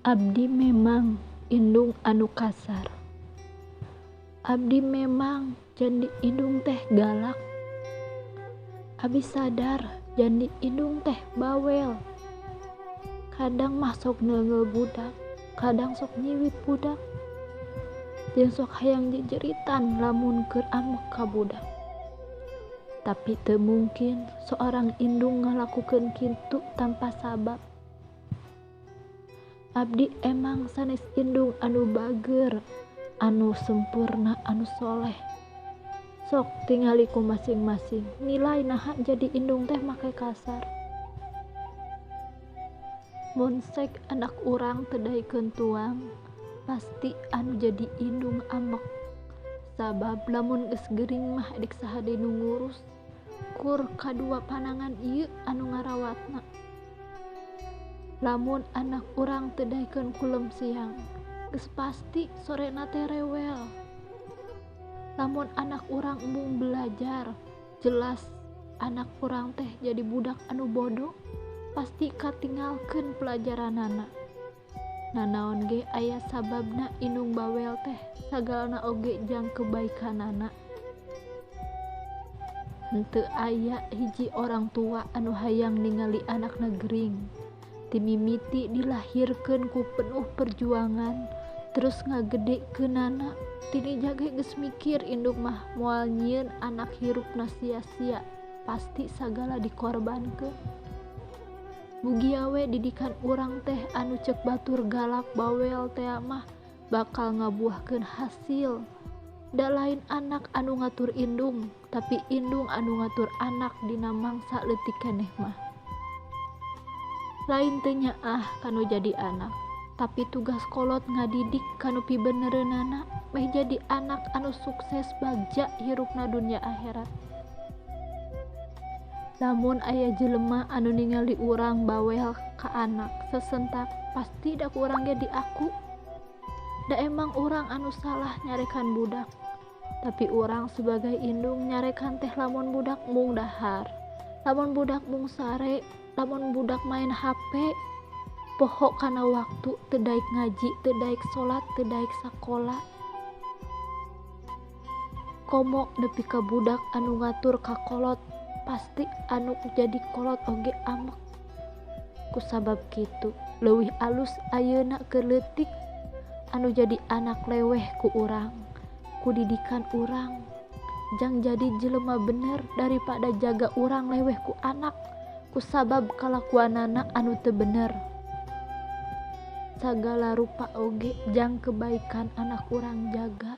Abdi memang indung anu kasar. Abdi memang jandi indung teh galak. Abi sadar jandi indung teh bawel. Kadang mah sok neunggeul budak, kadang sok nyiwit budak. Jeung sok hayang jejeritan lamun keur ambek ka budak. Tapi teu mungkin seorang indung ngalakukeun kitu tanpa sabab. Abdi emang sanes indung anu bager, anu sempurna, anu soleh. Sok tingali ku masing-masing, nilai naha jadi indung teh make kasar. Mun sek anak urang teu daekeun tuang, pasti anu jadi indung ambek. Sabab lamun geus gering mah edek saha deui nu ngurus, kur kadua panangan ieu anu ngarawatna. Lamun anak urang teu daekeun kulem siang, geus pasti sorena teh rewel. Lamun anak urang embung belajar, jelas anak urang teh jadi budak anu bodoh, pasti katinggalkeun pelajaranana. Nanaon ge aya sababna indung bawel teh, sagalana oge jang kebaikanana. Henteu aya hiji orang tua anu hayang ningali anakna gering. Ti mimiti dilahirkeun ku penuh perjuangan, terus ngagedekeunana. Tini jage geus mikir indung mah moal nyieun anak hirupna sia-sia, pasti sagala dikorbankeun. Mugia we didikan urang teh anu ceuk batur galak bawel tea mah bakal ngabuahkeun hasil. Da lain anak anu ngatur indung, tapi indung anu ngatur anak dina mangsa leutik keneh mah. Lain teu nyaah kanu jadi anak, tapi tugas kolot ngadidik kanu pibenereunana meh jadi anak anu sukses bagja hirupna dunya akhirat. Lamun aya jelema anu ningali urang bawel ka anak sesentak, pasti da ku urang ge diaku. Da emang urang anu salah nyarekan budak, tapi urang sebagai indung nyarekan teh lamun budak mung dahar, lamun budak mung sare, lamun budak main HP, poho kana waktu teu daek ngaji, teu daek salat, teu daek sakola. Komo nepi ka budak anu ngatur ka kolot, pasti anu jadi kolot oge ambek. Kusabab kitu, leuwih alus ayeuna keur leutik anu jadi anak leweh ku urang, ku didikan urang, jang jadi jelema bener daripada jaga urang leweh ku anak kusabab kalakuanana anu teu bener. Sagala rupa oge jang kebaikan anak urang jaga.